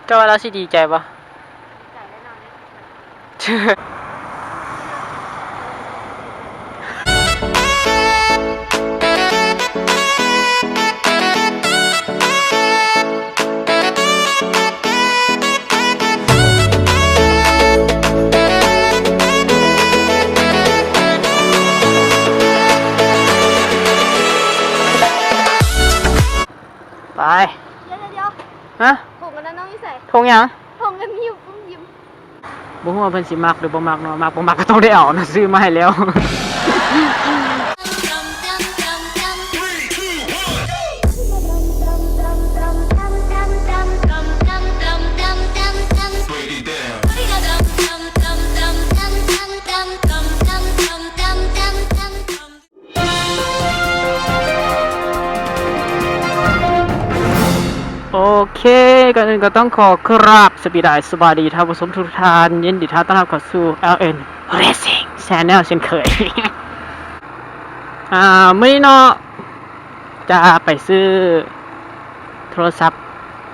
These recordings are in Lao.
ເຈົ້າວ່າລາວຊິດີໃຈບໍ່? ດີໃຈແນ່ນອນເດ້. ໄປ. ດຽວໆໆ ຮະ? ຜົງອັນນັ້ນນ້ອງຢູ່ໃສ? ຜົງຫຍັງ? ຜົງອັນນີ້ຢູ່ປຸ້ມຍິມ. ບໍ່ຮູ້ວ່າເພິ່ນຊິມັກຫຼືບໍ່ມັກເນາະ, ມັກບໍ່ມັກກໍຕ້ອງໄດ້ເອົາເນາະ, ຊື້ມາໃຫ້ແລ້ວ. ໂອເຄ, ກ່ອນອື່ນກໍຕ້ອງຂໍກາບສະບາຍດີ ສະບາຍດີທ່ານຜູ້ຊົມທຸກທ່ານ, ຍິນດີຕ້ອນຮັບເຂົ້າສູ່ ແອລເອັນ Racing Channel ເຊັ່ນເຄີຍ. ອາ ມື້ນີ້ເນາະ ຈະໄປຊື້ໂທລະສັບ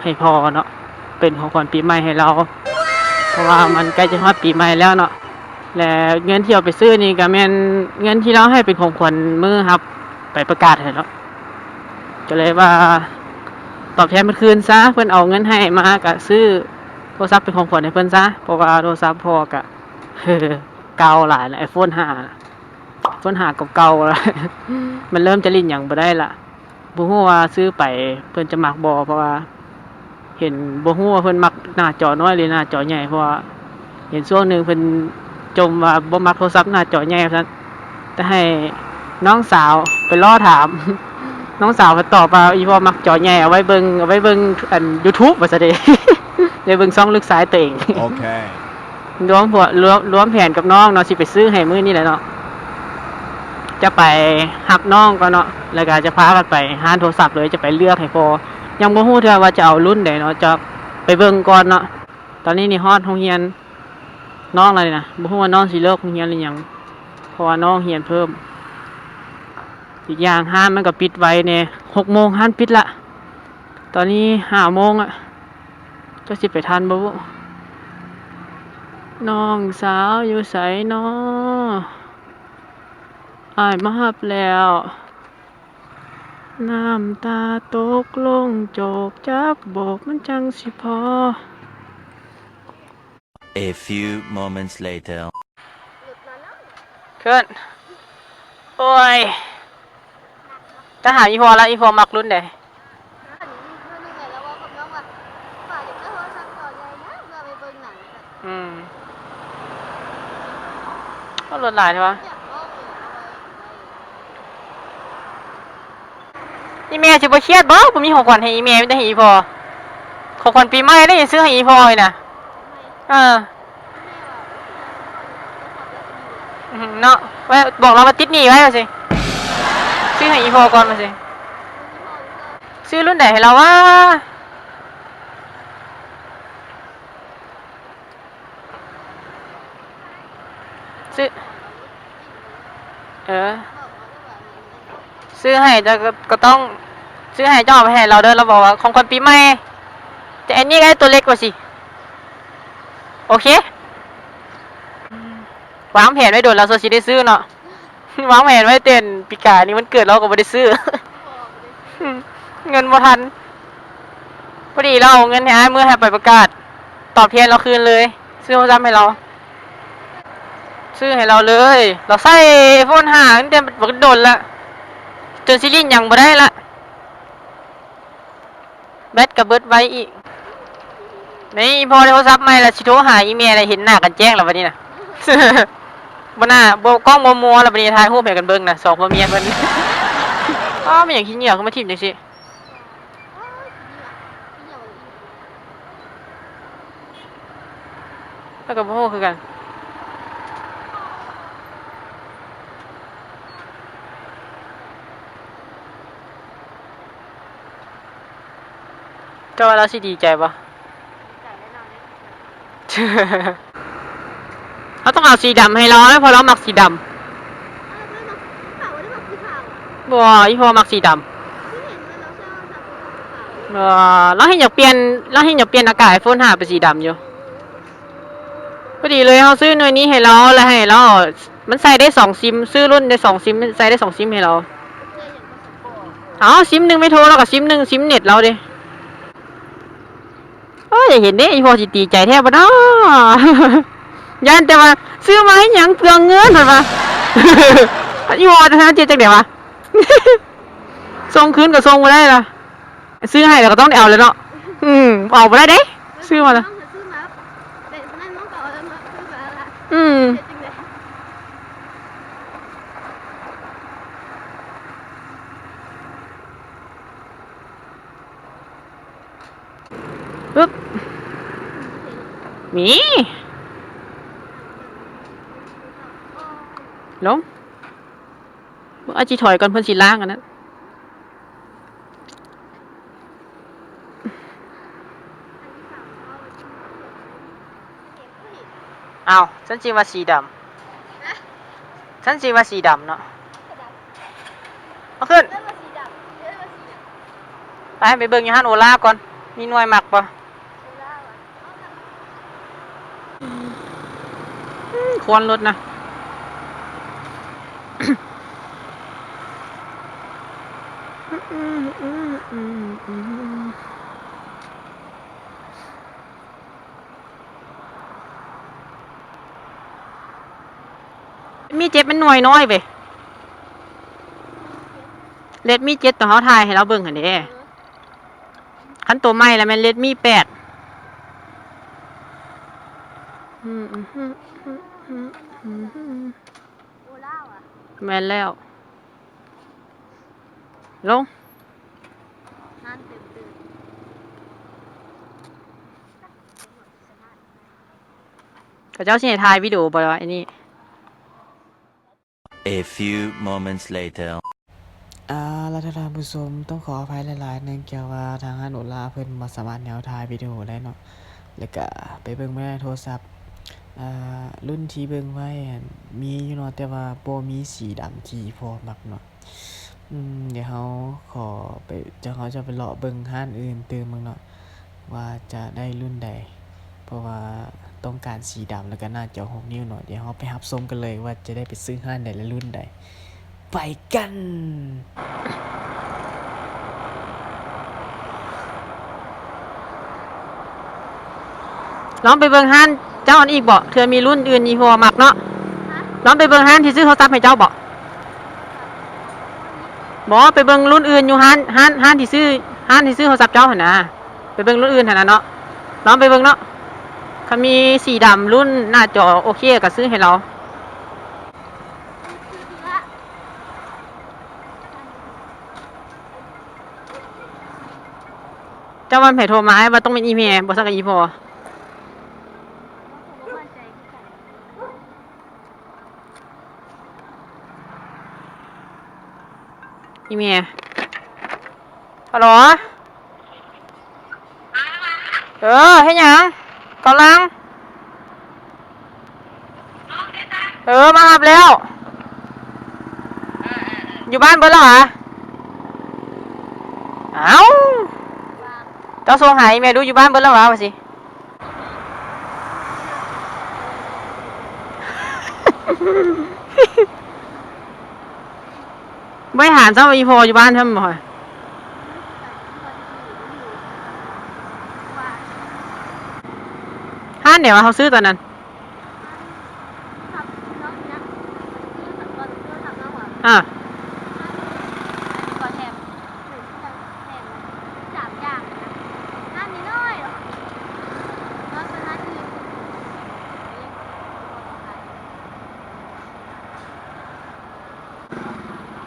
ໃຫ້ພໍ່ເນາະ, ເປັນຂອງຂວັນປີໃໝ່ໃຫ້ລາວ, ເພາະວ່າມັນໃກ້ຈະຮອດປີໃໝ່ແລ້ວເນາະ. ແລະ ເງິນທີ່ເອົາໄປຊື້ນີ້ກໍແມ່ນເງິນທີ່ລາວໃຫ້ເປັນຂອງຂວັນມື້ຮັບໄປປະກາດຫັ້ນເນາະ, ກໍເລີຍວ່າຕອບແທນເພິ່ນຄືນຊະ, ເພິ່ນເອົາເງິນໃຫ້ມາກໍຊື້ໂທລະສັບເປັນຂອງຂວັນໃຫ້ເພິ່ນຊະ, ເພາະວ່າໂທລະສັບພໍ່ກໍເກົ່າຫຼາຍນະ, ໄອໂຟນຫ້າ ໂຟນຫ້າເກົ່າໆ ລະ ມັນເລີ່ມຈະຫຼິ້ນຫຍັງບໍ່ໄດ້ລະ. ບໍ່ຮູ້ວ່າຊື້ໄປເພິ່ນຈະມັກບໍ່ ເພາະວ່າເຫັນ ບໍ່ຮູ້ວ່າເພິ່ນມັກໜ້າຈໍນ້ອຍ ຫຼື ໜ້າຈໍໃຫຍ່, ເພາະວ່າເຫັນຊ່ວງໜຶ່ງເພິ່ນຈົ່ມວ່າບໍ່ມັກໂທລະສັບໜ້າຈໍໃຫຍ່ວ່າຊັ້ນ, ແຕ່ໃຫ້ນ້ອງສາວໄປລໍ້ຖາມ, ນ້ອງສາວເພິ່ນຕອບວ່າ ອີ່ພໍ່ມັກຈໍໃຫຍ່ ເອົາໄວ້ເບິ່ງ ເອົາໄວ້ເບິ່ງອັນ YouTube ວ່າຊັ້ນເດ, ໄດ້ເບິ່ງຊ່ອງລູກຊາຍຕົວເອງ. ໂອເຄ. ລວມຫົວ ລວມ ລວມແຜນກັບນ້ອງເນາະ, ຊິໄປຊື້ໃຫ້ມື້ນີ້ແຫຼະເນາະ, ຈະໄປຮັບນ້ອງກ່ອນເນາະ ແລ້ວກໍຈະພາກັນໄປຮ້ານໂທລະສັບເລີຍ, ຈະໄປເລືອກໃຫ້ພໍ່, ຍັງບໍ່ຮູ້ເທື່ອວ່າຈະເອົາລຸ້ນໃດເນາະ, ຈະໄປເບິ່ງກ່ອນເນາະ. ຕອນນີ້ນີ້ຮອດໂຮງຮຽນນ້ອງແລ້ວນີ້ນະ, ບໍ່ຮູ້ວ່ານ້ອງຊິເລີກໂຮງຮຽນຫຼືຍັງ ເພາະວ່ານ້ອງຮຽນເພີ່ມ, ອີກຢ່າງຮ້ານມັນກໍປິດໄວແດ່, ຫົກໂມງຮ້ານປິດລະ, ຕອນນີ້ຫ້າໂມງລະ. ຈັກຊິໄປທັນບໍ່ບຸ? ນ້ອງສາວຢູ່ໃສນໍ? ອ້າຍມາຮັບແລ້ວ. ນ້ຳຕາຕົກລົງໂຈກຈັກໂບກມັນຈັ່ງຊິພໍ. A few moments later. ຂຶ້ນ. ໂອ້ຍ ຈະຫາອີ່ພໍ່ລະ, ອີ່ພໍ່ມັກລຸ້ນໃດ? ອືມ ເອົາລົດຫຼາຍແທ້ວະ. ອີ່ແມ່ຊິບໍ່ຄຽດບໍ່? ບໍ່ມີຂອງຂວັນໃຫ້ອີ່ແມ່, ມີແຕ່ໃຫ້ອີ່ພໍ່. ຂອງຂວັນປີໃໝ່ເດ້ ຊື້ໃຫ້ອີ່ພໍ່ນີ້ນະ. ເອີ. ອືມ ເນາະ ໄວ້ບອກລາວວ່າຕິດໜີ້ໄວ້ວ່າຊີ້, ຊື້ໃຫ້ອີ່ພໍ່ກ່ອນວ່າຊີ້. ຊື້ລຸ້ນໃດໃຫ້ລາວວະ? ຊື້ ເອີ ຊື້ໃຫ້ເຈົ້າກໍ ກໍຕ້ອງ ຊື້ໃຫ້ເຈົ້າເອົາໄປໃຫ້ລາວເດີ. ລາວບອກວ່າຂອງຂວັນປີໃໝ່ ແຕ່ອັນນີ້ກໍໄດ້ຕົວເລັກວ່າຊີ້. ໂອເຄ ວາງແຜນໄວ້ດົນແລ້ວ ສ່ວນຊິໄດ້ຊື້ເນາະ. ວາງແຜນໄວ້ແຕ່ປີກາຍນີ້ ວັນເກີດລາວກໍບໍ່ໄດ້ຊື້ ເງິນບໍ່ທັນ. ພໍດີລາວເອົາເງິນໃຫ້ອ້າຍມື້ໃຫ້ໄປປະກາດ ຕອບແທນລາວຄືນເລີຍ, ຊື້ໂທລະສັບໃຫ້ລາວ ຊື້ໃຫ້ລາວເລີຍ. ລາວໃຊ້ໄອໂຟນຫ້າຕັ້ງແຕ່ບັກດົນລະ ຈົນຊິຫຼິ້ນຫຍັງບໍ່ໄດ້ລະ. ແບັດກໍເບິດໄວອີກ. ນີ້ອີ່ພໍ່ໄດ້ໂທລະສັບໃໝ່ລະ ຊິໂທຫາອີ່ແມ່ລະ ເຫັນໜ້າກັນແຈ້ງລະບັດນີ້ນະ. ບໍ່ໜ້າ ບໍ່ ກ້ອງບໍ່ມົວລະບັດນີ້ ຖ່າຍຮູບໃຫ້ກັນເບິ່ງນະ ສອງຜົວເມຍເພິ່ນ. ອ້າ ແມ່ນຫຍັງຂີ້ເຫຍື້ອຄືມາຖິ້ມຈັ່ງຊີ້? ຂ້ອຍກໍບໍ່ຮູ້ຄືກັນ. ເຈົ້າວ່າລາວຊິດີໃຈບໍ່? ດີໃຈແນ່ນອນເດ້. ເຮົາຕ້ອງເອົາສີດຳໃຫ້ລາວ ເພາະລາວມັກສີດຳ. ເອີ ເພິ່ນມັກ ເຂົາບໍ່ໄດ້ມັກສີຂາວ. ບໍ່ ອີ່ພໍ່ມັກສີດຳ. ຄືເຫັນວ່າລາວໃສ່ໂທລະສັບເປັນຂອງຂາວ. ເອີ ລາວແຮ່ງຢາກປ່ຽນ ລາວແຮ່ງຢາກປ່ຽນໜ້າກາກໄອໂຟນຫ້າເປັນສີດຳຢູ່. ພໍດີເລີຍ ເຮົາຊື້ໜ່ວຍນີ້ໃຫ້ລາວ ແລ້ວໃຫ້ລາວ ມັນໃສ່ໄດ້ສອງຊິມ ຊື້ລຸ້ນໄດ້ສອງຊິມ ໃສ່ໄດ້ສອງຊິມໃຫ້ລາວ. ເອົາ ຊິມໜຶ່ງໄປໂທລາວ ກັບຊິມໜຶ່ງ ຊິມເນັດລາວເດ້. ໂອ້ຍ ຢາກເຫັນເດ້ ອີ່ພໍ່ຊິຕີໃຈແທ້ບໍ່ນໍ? ຢ້ານແຕ່ວ່າຊື້ມາເຮັດຫຍັງ ເປືອງເງິນ ເພິ່ນວ່າ. ອີ່ພໍ່ຈະເຮັດຈັ່ງໃດວະ? ສົ່ງຄືນກໍສົ່ງບໍ່ໄດ້ລະ. ຊື້ໃຫ້ແລ້ວກໍຕ້ອງໄດ້ເອົາແຫຼະເນາະ. ອືມ ເອົາບໍ່ໄດ້ເດ້ ຊື້ມາແລ້ວ. ອືມ. ປຶບ ມີ ລົງ ອາດຊິຖອຍກ່ອນເພິ່ນຊິລ້າງອັນນັ້ນ. ອ້າວ ສັນຊິວ່າສີດຳ ສັນຊິວ່າສີດຳເນາະ. ເອົາຂຶ້ນ ໄປ ໄປເບິ່ງຢູ່ຮ້ານໂອລາກ່ອນ ມີໜ່ວຍມັກບໍ່? ອືມ ຄວັນລົດນະ. ມີເຈັດມັນໜ່ວຍນ້ອຍເວີຍ. ເລັດມີເຈັດ ໂຕເຮົາຖ່າຍໃຫ້ລາວເບິ່ງຫັ້ນເດ້. ເອີ ຄັນໂຕໃໝ່ລະແມ່ນເລັດມີແປດ. ອືມ ອືມ ອືມ ອືມ ອືມ ອືມ ໂອລາຫວາ? ແມ່ນແລ້ວ. ລົງ ຮ້ານເຕັມຕື່ມ. ເຂົາເຈົ້າຊິໃຫ້ຖ່າຍວິດີໂອບໍ່ລະ ອັນນີ້? A few moments later. ອາ ລະທ່ານຜູ້ຊົມ ຕ້ອງຂໍອະໄພຫຼາຍໆ ເນື່ອງຈາກວ່າທາງຮ້ານໂອລາເພິ່ນບໍ່ສາມາດໃຫ້ເຮົາຖ່າຍວິດີໂອໄດ້ເນາະ ແລ້ວກະໄປເບິ່ງບໍ່ໄດ້ໂທລະສັບ. ອາ ລຸ້ນທີ່ເບິ່ງໄວ້ຫັ້ນມີຢູ່ເນາະ ແຕ່ວ່າບໍ່ມີສີດຳທີ່ພໍ່ມັກເນາະ. ອືມ ດຽວເຮົາຂໍໄປ ດຽວເຮົາຈະໄປເລາະເບິ່ງຮ້ານອື່ນຕື່ມເບິ່ງເນາະ ວ່າຈະໄດ້ລຸ້ນໃດ ເພາະວ່າຕ້ອງການສີດຳ ແລ້ວກະໜ້າຈໍຫົກນິ້ວເນາະ. ດຽວເຮົາໄປຮັບຊົມກັນເລີຍວ່າຈະໄດ້ໄປຊື້ຮ້ານໃດ ແລະ ລຸ້ນໃດ. ໄປກັນ. ລອງໄປເບິ່ງຮ້ານເຈົ້າອັນອີກບໍ? ເທື່ອມີລຸ້ນອື່ນຍີ່ຫໍ້ມັກເນາະ. ຮະ? ລອງໄປເບິ່ງຮ້ານທີ່ຊື້ໂທລະສັບໃຫ້ເຈົ້າບໍ? ບໍ່ ໄປເບິ່ງລຸ້ນອື່ນຢູ່ຮ້ານ ຮ້ານ ຮ້ານທີ່ຊື້ ຮ້ານທີ່ຊື້ໂທລະສັບເຈົ້າຫັ້ນນະ. ໄປເບິ່ງລຸ້ນອື່ນຫັ້ນນະເນາະ. ລອງໄປເບິ່ງເນາະ. ຄັນມີສີດຳລຸ້ນໜ້າຈໍໂອເຄກໍຊື້ໃຫ້ລາວ. ເຈົ້າວ່າແມ່ນໃຜໂທມາ? ອ້າຍວ່າຕ້ອງແມ່ນອີ່ແມ່ ບໍ່ຊັ້ນກໍອີ່ພໍ່. ອີ່ແມ່. ຮັລໂຫຼ. ເອີ ເຮັດຫຍັງ? ກຳລັງ ເອີ ມາຮັບແລ້ວ. ຢູ່ບ້ານເບິດແລ້ວຫວາ? ເອົ້າ ເຈົ້າສົ່ງຫາອີ່ແມ່ດູ ຢູ່ບ້ານເບິດແລ້ວຫວາ ວ່າຊິ. ບໍ່ໄດ້ຖາມຊ້ຳວ່າອີ່ພໍ່ຢູ່ບ້ານຊ້ຳບໍ່. ຮ້ານໃດວະ ເຮົາຊື້ຕອນນັ້ນ? ເອີ.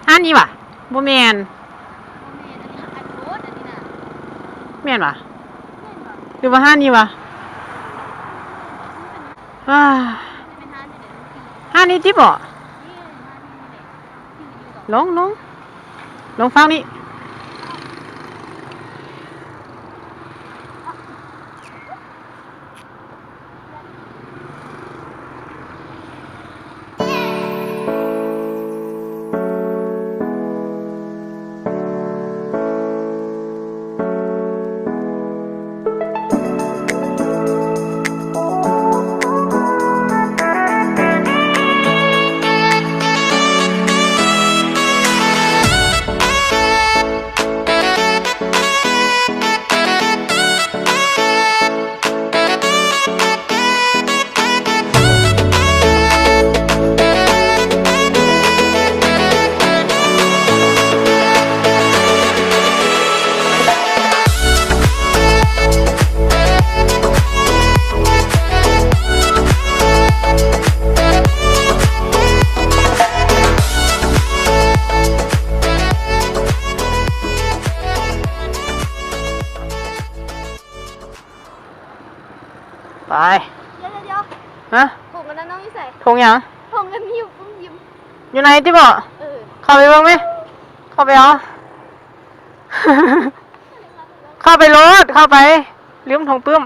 ຮ້ານນີ້ຫວາ? ບໍ່ແມ່ນ. ບໍ່ແມ່ນ ອັນນີ້ຮ້ານໂຄດ ອັນນີ້ນະ. ແມ່ນຫວາ? ແມ່ນຫວາ? ຫຼືວ່າຮ້ານນີ້ຫວາ? ອາ ຮ້ານນີ້ຕິບໍ? ລົງ ລົງ ລົງຝັ່ງນີ້. ໄປ ດຽວໆໆ ຮະ? ຖົງອັນນັ້ນນ້ອງຢູ່ໃສ? ຖົງຫຍັງ? ຖົງອັນນີ້ຢູ່ປຸ້ມຍິມ ຢູ່ໃນຕິບໍ? ເອີ ເຂົ້າໄປເບິ່ງແມະ ເຂົ້າໄປເອົາ ເຂົ້າໄປໂລດ ເຂົ້າໄປ ລືມຖົງປຶ້ມ.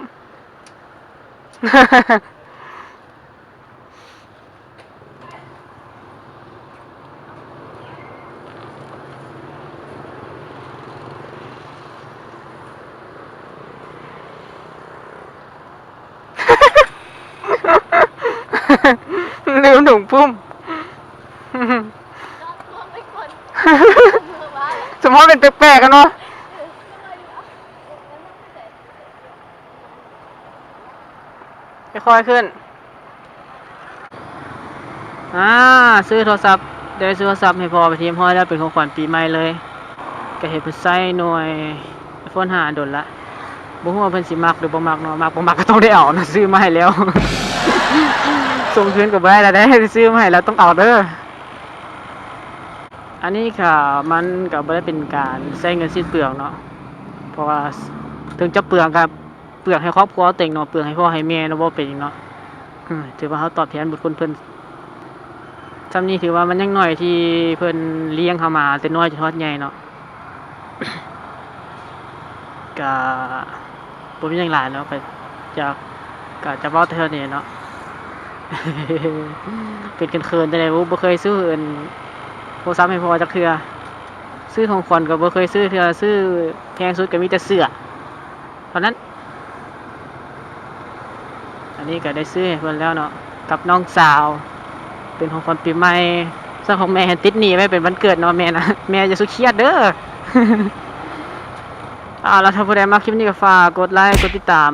ລືມຖົງປຶ້ມ ສົມພໍເປັນແປກໆກັນເນາະ. ຄ່ອຍໆຂຶ້ນ ອາ ຊື້ໂທລະສັບ ໄດ້ຊື້ໂທລະສັບໃຫ້ພໍ່ໄປທີ່ຮຽບຮ້ອຍແລ້ວ ເປັນຂອງຂວັນປີໃໝ່ເລີຍ. ກະເຫັນເພິ່ນໃຊ້ໜ່ວຍໄອໂຟນຫ້າດົນລະ ບໍ່ຮູ້ວ່າເພິ່ນຊິມັກຫຼືບໍ່ມັກເນາະ. ມັກບໍ່ມັກກະຕ້ອງໄດ້ເອົານະ ຊື້ມາໃຫ້ແລ້ວ ສົ່ງຄືນກະບໍ່ໄດ້ລະເດ້ ຊື້ມາໃຫ້ແລ້ວຕ້ອງເອົາເດີ້. ອັນນີ້ກະ ມັນກະບໍ່ໄດ້ເປັນການໃຊ້ເງິນສິ້ນເປືອງເນາະ ເພາະວ່າເຖິງຈະເປືອງກະ ເປືອງໃຫ້ຄອບຄົວຕົວເອງເນາະ ເປືອງໃຫ້ພໍ່ໃຫ້ແມ່ເນາະ ບໍ່ເປັນຫຍັງເນາະ. ອືມ ຖືວ່າເຮົາຕອບແທນບຸນຄຸນເພິ່ນ. ຊ່ຳນີ້ຖືວ່າມັນຍັງໜ້ອຍທີ່ເພິ່ນລ້ຽງເຮົາມາແຕ່ນ້ອຍຈົນຮອດໃຫຍ່ເນາະ. ກະບໍ່ມີຫຍັງຫຼາຍເນາະ ກະຢາກ ກະຈະເວົ້າແຕ່ເທົ່ານີ້ເນາະ. ເປັນເຂີນໆ ຈັ່ງໃດ ບໍ່ ບໍ່ເຄີຍຊື້ອັນ ໂທລະສັບໃຫ້ພໍ່ຈັກເທື່ອ ຊື້ຂອງຂວັນກະບໍ່ເຄີຍຊື້ເທື່ອ ຊື້ແພງສຸດກະມີແຕ່ເສື້ອເທົ່ານັ້ນ. ອັນນີ້ກະໄດ້ຊື້ໃຫ້ເພິ່ນແລ້ວເນາະ ກັບນ້ອງສາວ ເປັນຂອງຂວັນປີໃໝ່. ສ່ວນຂອງແມ່ຫັ້ນຕິດໜີ້ໄວ້ເປັນວັນເກີດເນາະ ແມ່ນະ ແມ່ຢ່າສຸຄຽດເດີ້. ເອົາລະ ຖ້າຜູ້ໃດມັກຄລິບນີ້ກະຝາກກົດໄລ ກົດຕິດຕາມ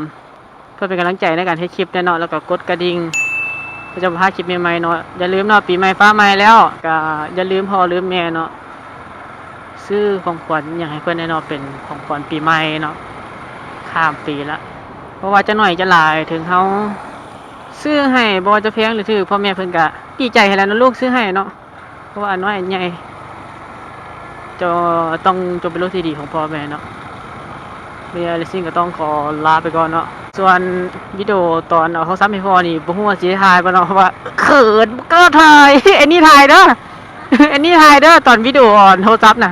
ເພື່ອເປັນກຳລັງໃຈໃນການເຮັດຄລິບແດ່ເນາະ ແລ້ວກະກົດກະດິ່ງ ເພື່ອຈະບໍ່ພາດຄລິບໃໝ່ໆເນາະ. ຢ່າລືມເນາະ ປີໃໝ່ຟ້າໃໝ່ແລ້ວ ກະຢ່າລືມພໍ່ລືມແມ່ເນາະ ຊື້ຂອງຂວັນຫຍັງໃຫ້ເພິ່ນແດ່ເນາະ ເປັນຂອງຂວັນປີໃໝ່ເນາະ ຂ້າມປີລະ. ບໍ່ວ່າຈະໜ້ອຍຈະຫຼາຍ ເຖິງເຮົາຊື້ໃຫ້ ບໍ່ວ່າຈະແພງຫຼືຖືກ ພໍ່ແມ່ເພິ່ນກະດີໃຈຫັ້ນແຫຼະເນາະ ລູກຊື້ໃຫ້ເນາະ. ເພາະວ່າອັນນ້ອຍອັນໃຫຍ່ ຈະຕ້ອງຈົ່ງເປັນລູກທີ່ດີຂອງພໍ່ແມ່ເນາະ. ມີຫຍັງແລ້ວຊິງກະຕ້ອງຂໍລາໄປກ່ອນເນາະ. ສ່ວນວິດີໂອຕອນເອົາໂທລະສັບໃຫ້ພໍ່ນີ້ ບໍ່ຮູ້ວ່າຊິໄດ້ຖ່າຍບໍ່ເນາະ ເພາະວ່າເຂີນ ບໍ່ກ້າຖ່າຍ. ແອນນີ້ຖ່າຍເດີ້ ແອນນີ້ຖ່າຍເດີ້ ຕອນວິດີໂອເອົາໂທລະສັບນະ.